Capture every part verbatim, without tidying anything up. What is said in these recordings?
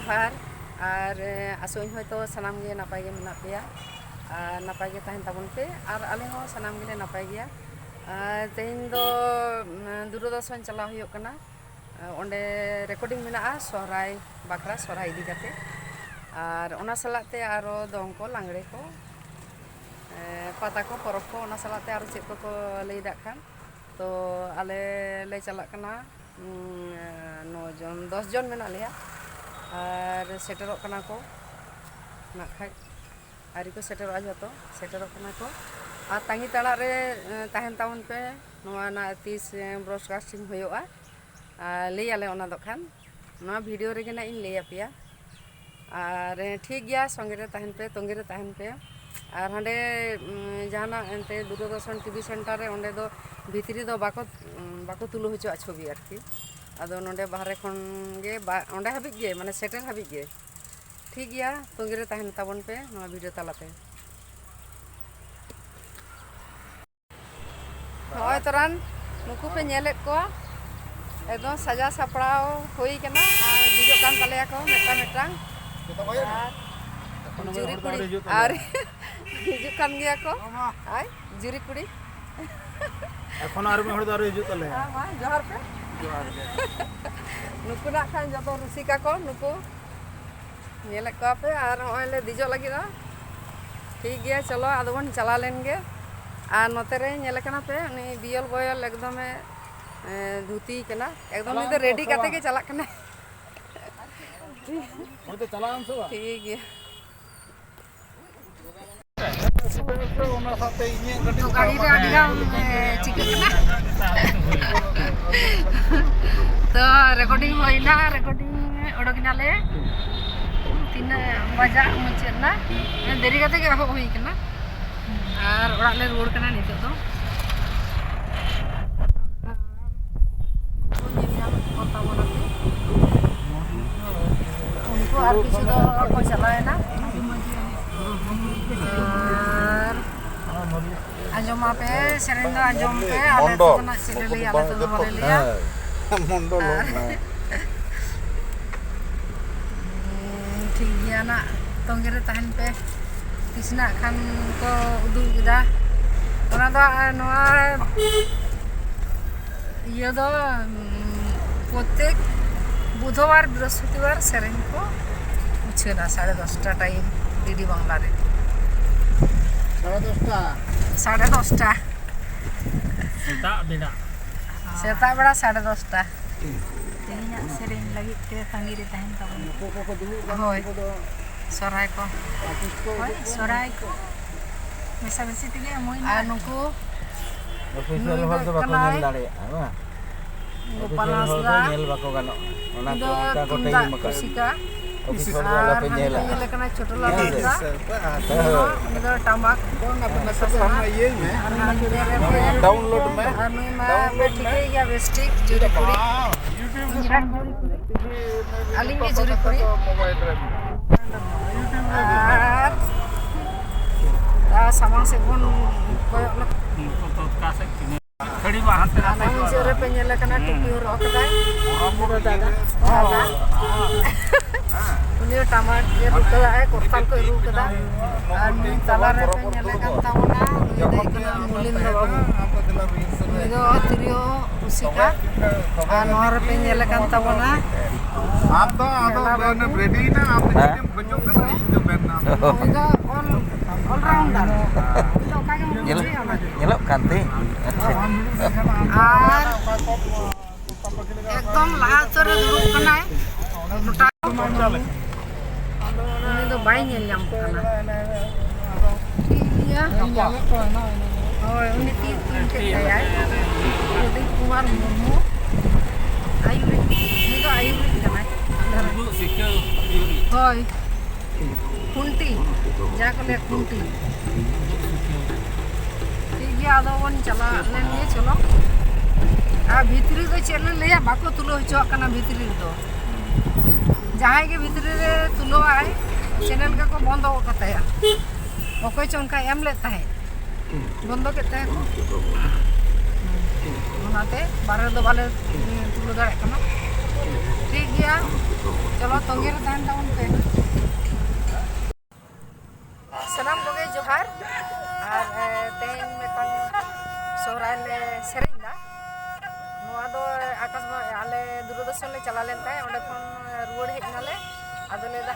ᱟᱨ ᱟᱨ ᱟᱥᱚᱜ ᱟᱹᱧ ᱦᱚᱭᱛᱳ ᱥᱟᱱᱟᱢ ᱜᱮ ᱱᱟᱯᱟᱭ ᱜᱮ ᱢᱮᱱᱟᱜ ᱯᱮᱭᱟ ᱟᱨ ᱱᱟᱯᱟᱭ ᱜᱮ ᱛᱟᱦᱮᱱ ᱛᱟᱵᱚᱱ ᱯᱮ᱾ ᱟᱨ ᱟᱞᱮ ᱦᱚᱸ ᱥᱟᱱᱟᱢ ᱜᱮᱞᱮ ᱱᱟᱯᱟᱭ ᱜᱮᱭᱟ᱾ ᱟᱨ ᱛᱮᱦᱮᱧ ᱫᱚ ᱫᱩᱨᱚᱫᱚᱨᱥᱚᱱ ᱪᱟᱞᱟᱣ ᱦᱩᱭᱩᱜ ᱠᱟᱱᱟ᱾ ᱚᱸᱰᱮ ᱨᱮᱠᱚᱨᱰᱤᱝ ᱢᱮᱱᱟᱜᱼᱟ ᱥᱚᱦᱨᱟᱭ ᱵᱟᱠᱷᱨᱟ, ᱥᱚᱦᱨᱟᱭ ᱤᱫᱤ ᱠᱟᱛᱮ᱾ ᱟᱨ ᱚᱱᱟ ᱥᱟᱞᱟᱜ ᱛᱮ ᱟᱨᱚ ᱫᱚᱝ ᱠᱚ, ᱞᱟᱜᱽᱲᱮ ᱠᱚ, ᱯᱟᱛᱟ ᱠᱚ, ᱯᱚᱨᱚᱵᱽ ᱠᱚ, ᱚᱱᱟ ᱥᱟᱞᱟᱜ ᱛᱮ ᱟᱨᱚ ᱪᱮᱫ ᱠᱚᱠᱚ ᱞᱟᱹᱭ ᱫᱟᱜ ᱠᱷᱟᱱ᱾ ᱛᱚ ᱟᱞᱮ ᱞᱮ ᱪᱟᱞᱟᱜ ᱠᱟᱱᱟ ᱱᱚ ᱡᱚᱱ, ᱫᱚᱥ ᱡᱚᱱ ᱢᱮᱱᱟᱜ ᱞᱮᱭᱟ᱾ ᱟᱨ ᱥᱮᱴᱮᱨᱚᱜ ᱠᱟᱱᱟ ᱠᱚ ᱱᱟᱜ ᱠᱷᱟᱡ, ᱟᱹᱣᱨᱤ ᱠᱚ ᱥᱮᱴᱮᱨᱚᱜᱼᱟ ᱡᱷᱚᱛᱚ, ᱥᱮᱴᱮᱨᱚᱜ ᱠᱟᱱᱟ ᱠᱚ᱾ ᱟᱨ ᱛᱟᱺᱜᱤ ᱛᱟᱲᱟᱜ ᱨᱮ ᱛᱟᱦᱮᱱ ᱛᱟᱵᱚᱱ ᱯᱮ᱾ ᱱᱚᱣᱟ ᱨᱮᱱᱟᱜ ᱛᱤᱥ ᱵᱨᱚᱰᱠᱟᱥᱴᱤᱝ ᱦᱩᱭᱩᱜᱼᱟ, ᱟᱨ ᱞᱟᱹᱭ ᱟᱞᱮ ᱚᱱᱟ ᱫᱚ ᱠᱷᱟᱱ᱾ ᱱᱚᱣᱟ ᱵᱷᱤᱰᱤᱭᱳ ᱨᱮᱜᱮ ᱱᱟᱜ ᱤᱧ ᱞᱟᱹᱭ ᱟᱯᱮᱭᱟ᱾ ᱟᱨ ᱴᱷᱤᱠ ᱜᱮᱭᱟ, ᱥᱚᱸᱜᱮ ᱨᱮ ᱛᱟᱦᱮᱱ ᱯᱮ, ᱛᱚᱸᱜᱮ ᱨᱮ ᱛᱟᱦᱮᱱ ᱯᱮ᱾ ᱟᱨ ᱦᱟᱸᱰᱮ ᱡᱟᱦᱟᱱᱟᱜ ᱮᱱᱛᱮ ᱫᱩᱨᱚᱫᱚᱨᱥᱚᱱ ᱴᱤᱵᱷᱤ ᱥᱮᱱᱴᱟᱨ ᱨᱮ, ᱚᱸᱰᱮ ᱫᱚ ᱵᱷᱤᱛᱨᱤ ᱫᱚ ᱵᱟᱠᱚ ᱵᱟᱠᱚ ᱛᱩᱞᱟᱹᱣ ᱦᱚᱪᱚᱣᱟᱜ ᱪᱷᱚᱵᱤ ᱟᱨᱠᱤ᱾ ᱟᱫᱚ ᱱᱚᱰᱮ ᱵᱟᱦᱨᱮ ᱠᱷᱚᱱ ᱜᱮ ᱚᱸᱰᱮ ᱦᱟᱹᱵᱤᱡ ᱜᱮ, ᱢᱟᱱᱮ ᱥᱮᱴᱮᱨ ᱦᱟᱹᱵᱤᱡ ᱜᱮ᱾ ᱴᱷᱤᱠ ᱜᱮᱭᱟ, ᱛᱚᱸᱜᱮ ᱨᱮ ᱛᱟᱦᱮᱱ ᱛᱟᱵᱚᱱ ᱯᱮ ᱱᱚᱣᱟ ᱵᱷᱤᱰᱤᱭᱳ ᱛᱟᱞᱟᱛᱮ᱾ ᱱᱚᱜᱼᱚᱭ ᱛᱚᱨᱟᱱ ᱱᱩᱠᱩ ᱯᱮ ᱧᱮᱞᱮᱫ ᱠᱚᱣᱟ, ᱮᱠᱫᱚᱢ ᱥᱟᱡᱟᱣ ᱥᱟᱯᱲᱟᱣ ᱦᱩᱭ ᱠᱟᱱᱟ ᱟᱨ ᱫᱮᱡᱚᱜ ᱠᱟᱱ ᱛᱟᱞᱮᱭᱟ ᱠᱚ ᱢᱤᱫᱴᱟᱝ ᱢᱤᱫᱴᱟᱝ᱾ ᱟᱨ ᱡᱩᱨᱤ ᱠᱩᱲᱤ ᱟᱹᱣᱨᱤ ᱦᱤᱡᱩᱜ ᱛᱟᱞᱮᱭᱟ᱾ ᱟᱨ ᱦᱤᱡᱩᱜ ᱠᱟᱱ ᱜᱮᱭᱟ ᱠᱚ᱾ ᱟᱭ ᱡᱩᱨᱤ ᱠᱩᱲᱤ᱾ ᱮᱠᱷᱚᱱ ᱟᱨ ᱢᱤᱫ ᱦᱚᱲ ᱫᱚ ᱟᱹᱣᱨᱤ ᱦᱤᱡᱩᱜ ᱛᱟᱞᱮᱭᱟ᱾ ᱦᱮᱸ, ᱢᱟ ᱡᱚᱦᱟᱨ ᱯᱮ᱾ ᱡᱚᱦᱟᱨ ᱜᱮ᱾ ᱱᱩᱠᱩ ᱱᱟᱜ ᱠᱷᱟᱱ ᱡᱚᱛᱚ ᱨᱩᱥᱤᱠᱟ ᱠᱚ ᱱᱩᱠᱩ᱾ ᱧᱮᱞᱮᱫ ᱠᱚᱣᱟ ᱯᱮ, ᱟᱨ ᱱᱚᱜᱼᱚᱭ ᱞᱮ ᱫᱮᱡᱚᱜ ᱞᱟᱹᱜᱤᱫᱼᱟ᱾ ᱴᱷᱤᱠ ᱜᱮᱭᱟ, ᱪᱚᱞᱚ ᱟᱫᱚ ᱵᱚᱱ ᱪᱟᱞᱟᱣ ᱞᱮᱱ ᱜᱮ᱾ ᱟᱨ ᱱᱚᱛᱮ ᱨᱮ ᱧᱮᱞᱮ ᱠᱟᱱᱟ ᱯᱮ, ᱩᱱᱤ ᱵᱤᱭᱚᱞ ᱵᱚᱭᱚᱞ ᱮᱠᱫᱚᱢᱮ, ᱮ, ᱫᱷᱩᱛᱤ ᱠᱟᱱᱟ ᱮᱠᱫᱚᱢ᱾ ᱩᱱᱤ ᱫᱚ ᱨᱮᱰᱤ ᱠᱟᱛᱮ ᱜᱮ ᱪᱟᱞᱟᱜ ᱠᱟᱱᱟᱭ᱾ ᱩᱱᱤ ᱫᱚ ᱪᱟᱞᱟᱜ ᱟᱢ ᱥᱮ ᱵᱟᱝ? ᱴᱷᱤᱠ ᱜᱮᱭᱟ᱾ ᱚᱱᱟ ᱥᱟᱶᱛᱮ ᱤᱧᱟᱹᱜ ᱠᱟᱹᱴᱤᱡ ᱛᱚ ᱜᱟᱹᱰᱤ ᱨᱮ ᱟᱹᱰᱤ ᱜᱟᱱ, ᱮ, ᱪᱤᱠᱟᱹᱜ ᱠᱟᱱᱟ᱾ ᱛᱚ ᱨᱮᱠᱚᱨᱰᱤᱝ ᱦᱩᱭᱱᱟ, ᱨᱮᱠᱚᱨᱰᱤᱝ ᱚᱰᱚᱠ ᱮᱱᱟᱞᱮ᱾ ᱛᱤᱱᱟᱹᱜ ᱵᱟᱡᱟᱜ ᱢᱩᱪᱟᱹᱫ ᱮᱱᱟ, ᱫᱮᱨᱤ ᱠᱟᱛᱮ ᱜᱮ ᱮᱦᱚᱵ ᱦᱩᱭ ᱠᱟᱱᱟ᱾ ᱟᱨ ᱚᱲᱟᱜ ᱞᱮ ᱨᱩᱣᱟᱹᱲ ᱠᱟᱱᱟ ᱱᱤᱛᱚᱜ ᱫᱚ᱾ ᱩᱱᱠᱩ ᱧᱮᱞ ᱧᱟᱢᱮᱫ ᱠᱚ ᱛᱟᱵᱚᱱᱟᱯᱮ᱾ ᱩᱱᱠᱩ ᱟᱨ ᱠᱤᱪᱷᱩ ᱫᱚ ᱠᱚ ᱪᱟᱞᱟᱣᱮᱱᱟ᱾ ᱟᱨ ᱟᱸᱡᱚᱢ ᱢᱟᱯᱮ, ᱥᱮᱨᱮᱧ ᱫᱚ ᱟᱸᱡᱚᱢ ᱯᱮ᱾ ᱟᱞᱮ ᱢᱚᱱᱰᱚᱞ᱾ ᱫᱚ ᱱᱟᱜ ᱪᱮᱫ ᱞᱮ ᱞᱟᱹᱭᱟ, ᱟᱞᱮ ᱫᱚ ᱵᱟᱞᱮ ᱞᱟᱹᱭᱟ᱾ ᱦᱮᱸ, ᱢᱚᱱᱰᱚᱞ ᱟᱨ ᱦᱚᱸ ᱢᱮᱱᱟᱭᱟ᱾ ᱴᱷᱤᱠ ᱜᱮᱭᱟ, ᱱᱟᱜ ᱛᱚᱸᱜᱮ ᱨᱮ ᱛᱟᱦᱮᱱ ᱯᱮ, ᱛᱤᱥ ᱱᱟᱜ ᱠᱷᱟᱱ ᱠᱚ ᱩᱫᱩᱜ ᱮᱫᱟ᱾ ᱚᱱᱟ ᱫᱚ, ᱟᱨ ᱱᱚᱣᱟ ᱤᱭᱟᱹ ᱫᱚ, ᱩᱸ, ᱯᱨᱚᱛᱮᱠ ᱵᱩᱫᱷᱵᱟᱨ, ᱵᱨᱤᱦᱚᱥᱯᱚᱛᱤᱵᱟᱨ ᱥᱮᱨᱮᱧ ᱠᱚ ᱩᱪᱷᱟᱹᱱᱟ ᱥᱟᱲᱮ ᱫᱚᱥᱴᱟ ᱴᱟᱭᱤᱢ ᱰᱤᱰᱤ ᱵᱟᱝᱞᱟ ᱨᱮ᱾ ᱥᱟᱲᱮ ᱫᱚᱥᱴᱟ᱾ ᱥᱟᱲᱮ ᱫᱚᱥᱴᱟ᱾ ᱥᱮᱛᱟᱜ ᱵᱮᱲᱟ᱾ ᱥᱮᱛᱟᱜ ᱵᱮᱲᱟ ᱥᱟᱲᱮ ᱫᱚᱥᱴᱟ᱾ ᱛᱮᱦᱮᱧᱟᱜ ᱥᱮᱨᱮᱧ ᱞᱟᱹᱜᱤᱫ ᱛᱮ ᱛᱟᱺᱜᱤ ᱨᱮ ᱛᱟᱦᱮᱱ ᱛᱟᱵᱚᱱ᱾ ᱱᱩᱠᱩ ᱠᱚᱠᱚ ᱫᱩᱲᱩᱵ ᱞᱮᱱᱟ, ᱦᱳᱭ᱾ ᱩᱱᱠᱩ ᱫᱚ ᱥᱚᱨᱦᱟᱭ ᱠᱚ᱾ ᱟᱨᱴᱤᱥᱴ ᱠᱚ ᱦᱳᱭ, ᱦᱤᱡᱩᱜ ᱠᱟᱱᱟ᱾ ᱥᱚᱨᱦᱟᱭ ᱠᱚ᱾ ᱢᱮᱥᱟᱢᱤᱥᱤ ᱛᱮᱜᱮ ᱮᱢᱚᱭ ᱢᱮ᱾ ᱟᱨ ᱱᱩᱠᱩ ᱚᱯᱷᱤᱥᱤᱭᱟᱞ ᱱᱩᱭ ᱦᱚᱲ ᱫᱚ ᱫᱚ ᱵᱟᱠᱚ ᱠᱟᱱᱟᱭ ᱧᱮᱞ ᱫᱟᱲᱮᱭᱟᱜᱼᱟ, ᱵᱟᱝ? ᱜᱳᱯᱟᱞ ᱚᱯᱷᱤᱥᱤᱭᱟᱞ ᱦᱚᱲ ᱫᱚ ᱦᱟᱸᱥᱫᱟ᱾ ᱧᱮᱞ ᱵᱟᱠᱚ ᱜᱟᱱᱚᱜᱼᱟ, ᱚᱱᱟ ᱩᱱᱤ ᱠᱚ ᱫᱚ ᱚᱱᱠᱟ ᱠᱚ ᱛᱩᱢᱫᱟᱜ ᱴᱟᱭᱤᱢ ᱟᱠᱟᱫ᱾ ᱨᱩᱥᱤᱠᱟ᱾ ᱚᱯᱷᱤᱥᱤᱭᱟᱞ ᱫᱚ ᱟᱨ ᱟᱞᱚᱯᱮ ᱦᱟᱱᱤ ᱧᱮᱞᱟ᱾ ᱯᱮ ᱧᱮᱞᱮ ᱠᱟᱱᱟ ᱪᱷᱳᱴᱳ ᱞᱟᱞ ᱦᱮᱸ ᱥᱮ? ᱦᱟᱸᱥᱫᱟ᱾ ᱦᱳᱭ᱾ ᱩᱱᱤ ᱫᱚ ᱴᱟᱢᱟᱠ᱾ ᱟᱨ ᱱᱩᱭ ᱢᱟ ᱰᱟᱣᱩᱱᱞᱳᱰ ᱢᱮ᱾ ᱟᱨ ᱱᱩᱭ ᱢᱟ ᱯᱮ ᱴᱷᱤᱠᱟᱹᱭ ᱜᱮᱭᱟ ᱵᱮᱥ ᱴᱷᱤᱠ, ᱡᱩᱨᱤ ᱠᱩᱲᱤ᱾ ᱟᱹᱞᱤᱧ ᱜᱮ ᱡᱩᱨᱤ ᱠᱩᱲᱤ᱾ ᱟᱨ ᱥᱟᱢᱟᱝ ᱥᱮᱫ ᱵᱚᱱ ᱠᱚᱭᱚᱜ ᱞᱮᱠᱷᱟᱱ᱾ ᱩᱱᱠᱩ ᱛᱚᱛᱠᱟ ᱥᱮᱫ ᱠᱤᱱᱟᱹ᱾ ᱠᱷᱟᱹᱲᱤ ᱢᱟ ᱦᱟᱱᱛᱮ ᱟᱨ ᱱᱟᱛᱮ ᱱᱚᱣᱟ ᱠᱚ ᱢᱩᱪᱟᱹᱫ ᱨᱮᱯᱮ ᱧᱮᱞᱮ ᱠᱟᱱᱟ, ᱦᱩᱸ᱾ ᱴᱩᱯᱤ ᱦᱚᱨᱚᱜ ᱠᱟᱫᱟᱭ᱾ ᱩᱱᱤ ᱫᱚ ᱫᱟᱫᱟ᱾ ᱦᱚᱸ᱾ ᱫᱟᱫᱟ᱾ ᱦᱚᱸ᱾ ᱩᱱᱤ ᱦᱚᱸ ᱴᱟᱢᱟᱠ ᱮ ᱨᱩ ᱠᱟᱫᱟ, ᱮ ᱠᱚᱨᱛᱟᱞ ᱠᱚᱭ ᱨᱩ ᱠᱟᱫᱟ᱾ ᱟᱨ ᱱᱩᱭ ᱛᱟᱞᱟ ᱨᱮᱯᱮ ᱧᱮᱞᱮ ᱠᱟᱱ ᱛᱟᱵᱚᱱᱟ, ᱩᱱᱤ ᱫᱚ ᱦᱩᱭᱩᱜ ᱠᱟᱱᱟ ᱢᱚᱞᱤᱱᱫᱨᱚ ᱵᱟᱹᱵᱩ᱾ ᱩᱱᱤ ᱫᱚ ᱛᱤᱨᱭᱳ ᱨᱩᱥᱤᱠᱟ᱾ ᱟᱨ ᱱᱚᱣᱟ ᱨᱮᱯᱮ ᱧᱮᱞᱮ ᱠᱟᱱ ᱛᱟᱵᱚᱱᱟ ᱟᱢ ᱫᱚ, ᱟᱢ ᱫᱚ ᱢᱮᱞᱟ ᱵᱟᱹᱵᱩ᱾ ᱨᱮᱰᱤᱭᱮᱱᱟ, ᱟᱢ ᱫᱚ ᱦᱮᱸ? ᱪᱮᱫ ᱮᱢ ᱠᱷᱚᱡᱚᱜ ᱠᱟᱱᱟ? ᱤᱧ ᱫᱚ ᱢᱮᱱ ᱱᱟ᱾ ᱩᱱᱤ ᱫᱚ ᱚᱞ-, ᱚᱞᱨᱟᱣᱩᱱᱰᱟᱨ᱾ ᱩᱱᱤ ᱫᱚ ᱚᱠᱟ ᱜᱮᱢ ᱧᱮᱞᱚᱜ, ᱵᱩᱡᱷᱟᱹᱣᱟ ᱚᱱᱟ ᱜᱮ᱾ ᱧᱮᱞᱚᱜ ᱠᱟᱱ ᱛᱤᱧ᱾ ᱟᱪᱪᱷᱟ᱾ ᱟᱨ ᱮᱠᱫᱚᱢ ᱞᱟᱦᱟ ᱩᱛᱟᱹᱨ ᱨᱮ ᱫᱩᱲᱩᱵ ᱠᱟᱱᱟᱭ᱾ ᱢᱚᱴᱟ ᱩᱱᱤ ᱫᱚ ᱵᱟᱭ ᱧᱮᱞ ᱧᱟᱢᱚᱜ ᱠᱟᱱᱟ᱾ ᱴᱷᱤᱠ ᱜᱮᱭᱟ᱾ ᱦᱳᱭ, ᱩᱱᱤ ᱛᱤ ᱛᱩᱧ ᱠᱮᱫ ᱛᱟᱭᱟᱭ᱾ ᱯᱨᱚᱫᱤᱯ ᱠᱩᱢᱟᱨ ᱢᱩᱨᱢᱩ᱾ ᱟᱭᱩᱨᱤᱡ, ᱩᱱᱤ ᱫᱚ ᱟᱭᱩᱨᱤᱡ ᱠᱟᱱᱟᱭ᱾ ᱩᱫᱩᱜ ᱥᱤᱠᱷᱟᱹᱣ ᱟᱹᱭᱩᱨᱤᱡ᱾ ᱦᱳᱭ᱾ ᱠᱷᱩᱱᱴᱤ, ᱡᱟᱦᱟᱸ ᱠᱚ ᱞᱟᱹᱭᱟ ᱠᱷᱩᱱᱴᱤ᱾ ᱴᱷᱤᱠ ᱜᱮᱭᱟ, ᱟᱫᱚ ᱵᱚᱱ ᱪᱟᱞᱟᱜ ᱞᱮᱱ ᱜᱮ, ᱪᱚᱞᱚ᱾ ᱟᱨ ᱵᱷᱤᱛᱨᱤ ᱫᱚ ᱪᱮᱫ ᱞᱮ ᱞᱟᱹᱭᱟ, ᱵᱟᱠᱚ ᱛᱩᱞᱟᱹᱣ ᱦᱚᱪᱚᱣᱟᱜ ᱠᱟᱱᱟ ᱵᱷᱤᱛᱨᱤ ᱨᱮᱫᱚ᱾ ᱡᱟᱦᱟᱸᱭ ᱜᱮ ᱵᱷᱤᱛᱨᱤ ᱨᱮ ᱛᱩᱞᱟᱹᱣᱟᱭ, ᱪᱮᱱᱮᱞ ᱜᱮᱠᱚ ᱵᱚᱱᱫᱚ ᱜᱚᱫ ᱠᱟᱛᱟᱭᱟ᱾ ᱚᱠᱚᱭ ᱪᱚ ᱚᱱᱠᱟᱭ ᱮᱢ ᱞᱮᱫ ᱛᱟᱦᱮᱸᱫ, ᱵᱚᱱᱫᱚ ᱠᱮᱫ ᱛᱟᱦᱮᱸᱫ ᱠᱚ᱾ ᱚᱱᱟᱛᱮ ᱵᱟᱨᱦᱮ ᱨᱮᱫᱚ ᱵᱟᱞᱮ ᱛᱩᱞᱟᱹᱣ ᱫᱟᱲᱮᱭᱟᱜ ᱠᱟᱱᱟ᱾ ᱴᱷᱤᱠ ᱜᱮᱭᱟ, ᱪᱚᱞᱚ, ᱛᱚᱸᱜᱮ ᱨᱮ ᱛᱟᱦᱮᱱ ᱛᱟᱵᱚᱱ ᱯᱮ᱾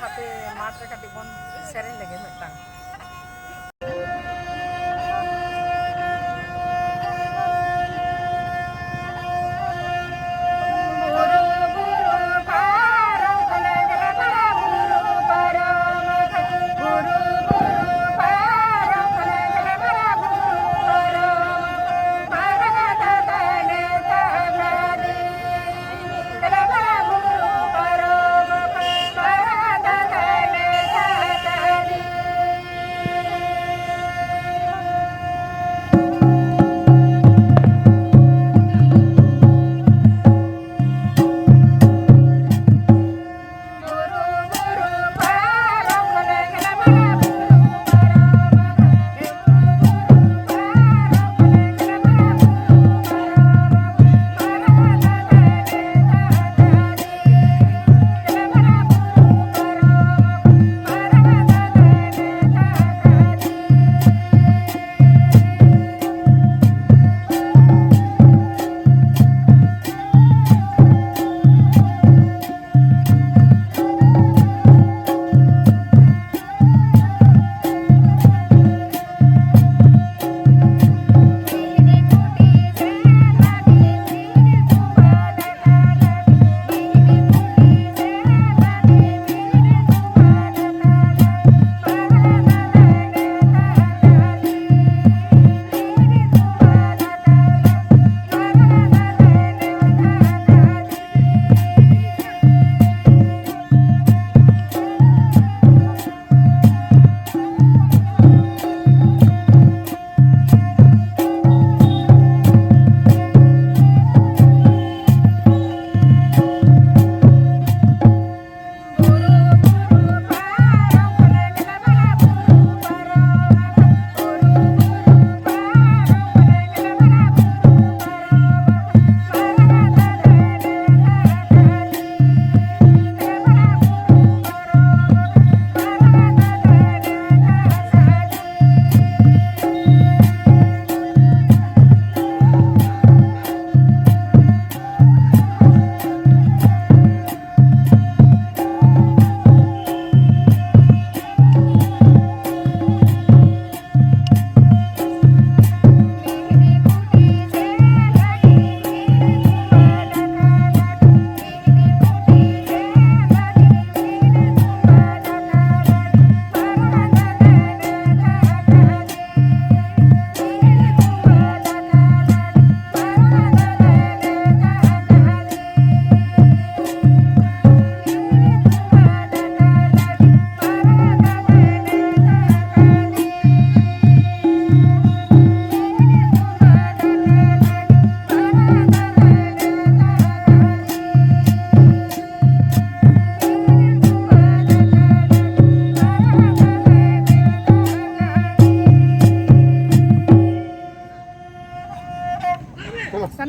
ᱦᱟᱯᱮ ᱢᱟᱴᱷ ᱨᱮ ᱠᱟᱹᱴᱤᱡ ᱵᱚᱱ ᱥᱮᱨᱮᱧ ᱞᱮᱜᱮ ᱢᱤᱫᱴᱟᱝ᱾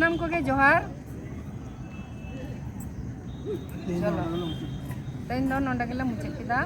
ᱥᱟᱱᱟᱢ ᱠᱚᱜᱮ ᱡᱚᱦᱟᱨ᱾ ᱪᱚᱞᱚ, ᱛᱮᱦᱮᱧ ᱫᱚ ᱱᱚᱰᱮ ᱜᱮᱞᱮ ᱢᱩᱪᱟᱹᱫ ᱠᱮᱫᱟ᱾